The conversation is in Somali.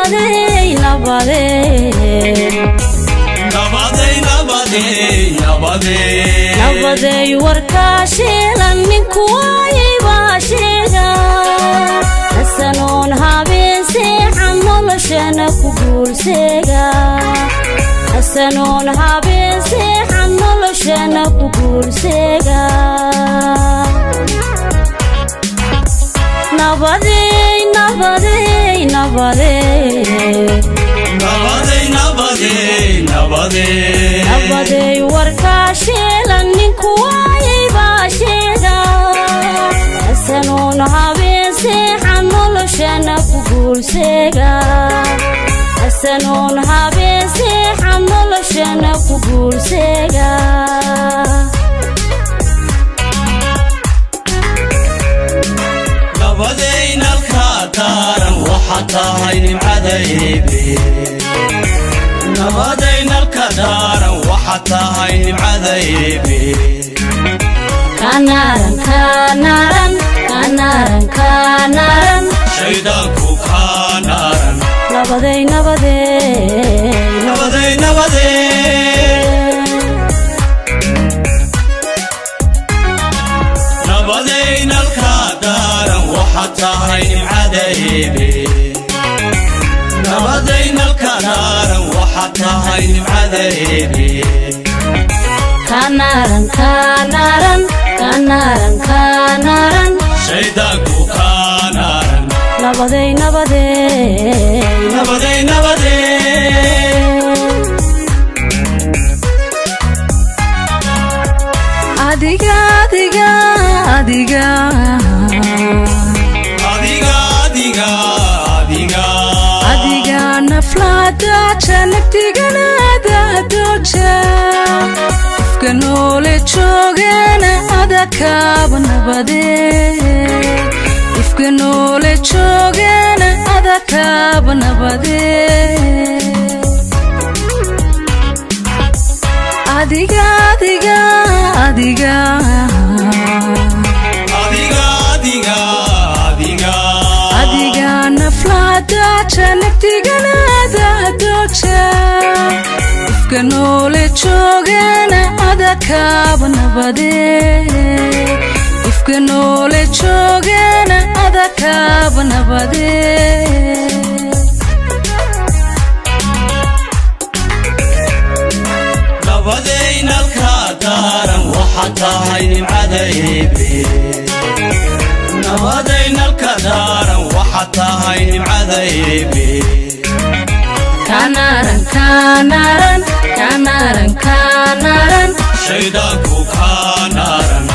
Nabadey, nabadey. Nabaday, nabaday, nabaday. Nabaday, warkaa shiilan ninku waayay baa sheega. Hasanoon habeen seexan noloshana ku guulseega. Hasanoon habeen seexan noloshana ku guulseega. Nabadey, nabadey, nabadey. Nabaday, nabaday, nabaday. Nabaday, warkaa shiilan ninku waayay baa sheega. Hasanoon habeen seexan noloshana ku guulseega. Hasanoon habeen seexan noloshana ku guulseega. Nabadaynalka daaran waxa tahay nimcada Eebe. Nabadaynalka daaran waxa tahay nimcada Eebe. Kanaran, kanaran, kanaran, kanaran. Shaydaanku kaanaaran. Nabaday, nabadey. Nabaday, nabadey. Nabadaynalka daaran waxa tahay nimcada Eebe. Nabadaynalka daaran waxa tahay nimcada Eebe. Kanaran, kanaran, kanaran, kanaran. Shaydaanku kaanaaran. Nabaday, nabadey. Nabaday, nabadey. Adiga, adiga, adiga. Adiga, adiga, adiga. Adiga naflaadaja naftiganadadoja. Qofka noole joogana adakaaba nabade. Ifka noole joogana adakaaba nabade. Adiga, adiga, adiga. Adiga, adiga, adiga. Adiga naflaadaja naftiganadadoja. Ifka noole joogana adakaaba nabade. Ifka noole joogana adakaaba nabade. Nabadaynalka daaran waxa tahay nimcada Eebe. Nabadaynalka daaran waxa tahay nimcada Eebe. Kanaran, kanaran, kanaran, kanaran. Shaydaanku kaanaaran.